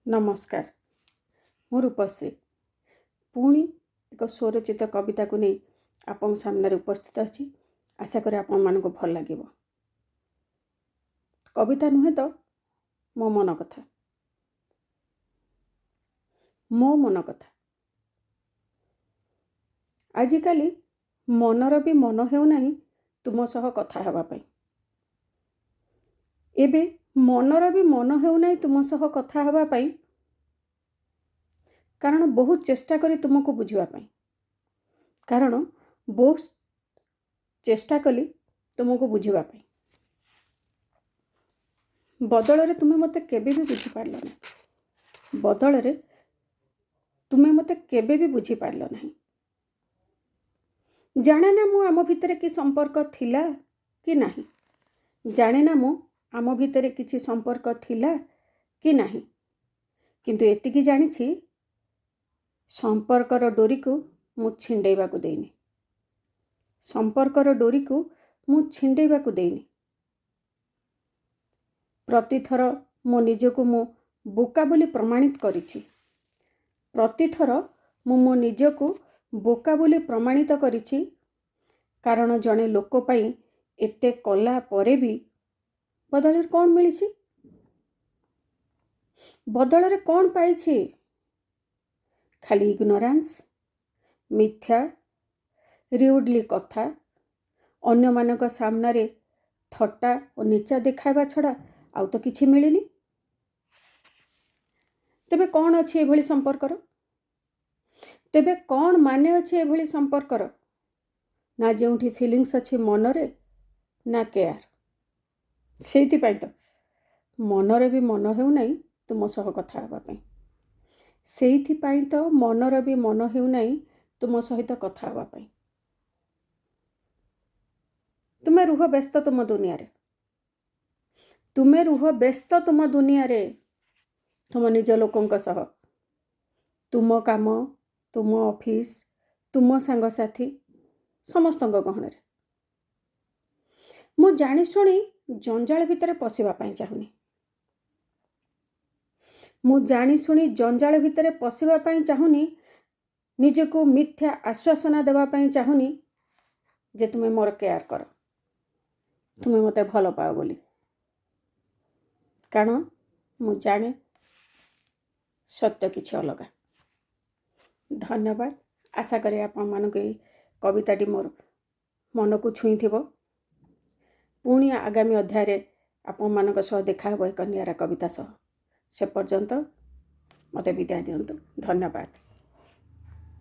ନମସ୍କାର, ମୁଁ ରୂପଶ୍ରୀ ପୁଣି ଏକ ସ୍ୱରଚିତ କବିତାକୁ ନେଇ ଆପଣଙ୍କ ସାମ୍ନାରେ ଉପସ୍ଥିତ ଅଛି। ଆଶା କରେ ଆପଣମାନଙ୍କୁ ଭଲ ଲାଗିବ। କବିତା ନୁହେଁ ତ, ମୋ ମନ କଥା, ମୋ ମନ କଥା। ଆଜିକାଲି ମନର ବି ମନ ହେଉନାହିଁ ତୁମ ସହ କଥା ହେବା ପାଇଁ। ଏବେ ମନର ବି ମନ ହେଉନାହିଁ ତୁମ ସହ କଥା ହେବା ପାଇଁ, କାରଣ ବହୁତ ଚେଷ୍ଟା କରି ତୁମକୁ ବୁଝିବା ପାଇଁ, କାରଣ ବହୁତ ଚେଷ୍ଟା କଲି ତୁମକୁ ବୁଝିବା ପାଇଁ, ବଦଳରେ ତୁମେ ମୋତେ କେବେ ବି ବୁଝିପାରିଲ ନାହିଁ। ବଦଳରେ ତୁମେ ମୋତେ କେବେ ବି ବୁଝିପାରିଲ ନାହିଁ। ଜାଣେ ନା ମୁଁ ଆମ ଭିତରେ କି ସମ୍ପର୍କ ଥିଲା କି ନାହିଁ। ଜାଣେ ନା ମୁଁ ଆମ ଭିତରେ କିଛି ସମ୍ପର୍କ ଥିଲା କି ନାହିଁ, କିନ୍ତୁ ଏତିକି ଜାଣିଛି, ସମ୍ପର୍କର ଡୋରିକୁ ମୁଁ ଛିଣ୍ଡେଇବାକୁ ଦେଇନି। ସମ୍ପର୍କର ଡୋରିକୁ ମୁଁ ଛିଣ୍ଡେଇବାକୁ ଦେଇନି। ପ୍ରତିଥର ମୋ ନିଜକୁ ମୁଁ ବୋକା ବୋଲି ପ୍ରମାଣିତ କରିଛି। ପ୍ରତିଥର ମୁଁ ମୋ ନିଜକୁ ବୋକା ବୋଲି ପ୍ରମାଣିତ କରିଛି, କାରଣ ଜଣେ ଲୋକ ପାଇଁ ଏତେ କଲା ପରେ ବି ବଦଳରେ କ'ଣ ମିଳିଛି? ବଦଳରେ କ'ଣ ପାଇଛି? ଖାଲି ଇଗ୍ନୋରାନ୍ସ, ମିଥ୍ୟା, ରିଉଡ଼ଲି କଥା, ଅନ୍ୟମାନଙ୍କ ସାମ୍ନାରେ ଥଟ୍ଟା ଓ ନିଚା ଦେଖାଇବା ଛଡ଼ା ଆଉ ତ କିଛି ମିଳିନି। ତେବେ କ'ଣ ଅଛି ଏଭଳି ସମ୍ପର୍କର? ତେବେ କ'ଣ ମାନେ ଅଛି ଏଭଳି ସମ୍ପର୍କର? ନା ଯେଉଁଠି ଫିଲିଙ୍ଗସ୍ ଅଛି ମନରେ, ନା କେୟାର। ସେଇଥିପାଇଁ ତ ମନରେ ବି ମନ ହେଉନାହିଁ ତୁମ ସହ କଥା ହେବା ପାଇଁ। ସେଇଥିପାଇଁ ତ ମନର ବି ମନ ହେଉନାହିଁ ତୁମ ସହିତ କଥା ହେବା ପାଇଁ। ତୁମେ ରୁହ ବ୍ୟସ୍ତ ତୁମ ଦୁନିଆରେ। ତୁମେ ରୁହ ବ୍ୟସ୍ତ ତୁମ ଦୁନିଆରେ, ତୁମ ନିଜ ଲୋକଙ୍କ ସହ, ତୁମ କାମ, ତୁମ ଅଫିସ୍, ତୁମ ସାଙ୍ଗସାଥି ସମସ୍ତଙ୍କ ଗହଣରେ। ମୁଁ ଜାଣିଶୁଣି ଜଞ୍ଜାଳ ଭିତରେ ପଶିବା ପାଇଁ ଚାହୁଁନି। ମୁଁ ଜାଣିଶୁଣି ଜଞ୍ଜାଳ ଭିତରେ ପଶିବା ପାଇଁ ଚାହୁଁନି। ନିଜକୁ ମିଥ୍ୟା ଆଶ୍ୱାସନା ଦେବା ପାଇଁ ଚାହୁଁନି ଯେ ତୁମେ ମୋର କେୟାର କର, ତୁମେ ମୋତେ ଭଲ ପାଅ ବୋଲି, କାରଣ ମୁଁ ଜାଣେ ସତ୍ୟ କିଛି ଅଲଗା। ଧନ୍ୟବାଦ। ଆଶା କରେ ଆପଣମାନଙ୍କୁ ଏଇ କବିତାଟି ମୋର ମନକୁ ଛୁଇଁଥିବ। ପୁଣି ଆଗାମୀ ଅଧ୍ୟାୟରେ ଆପଣମାନଙ୍କ ସହ ଦେଖା ହେବ ଏକ ନିଆରା କବିତା ସହ। ସେ ପର୍ଯ୍ୟନ୍ତ ମୋତେ ବିଦାୟ ଦିଅନ୍ତୁ। ଧନ୍ୟବାଦ।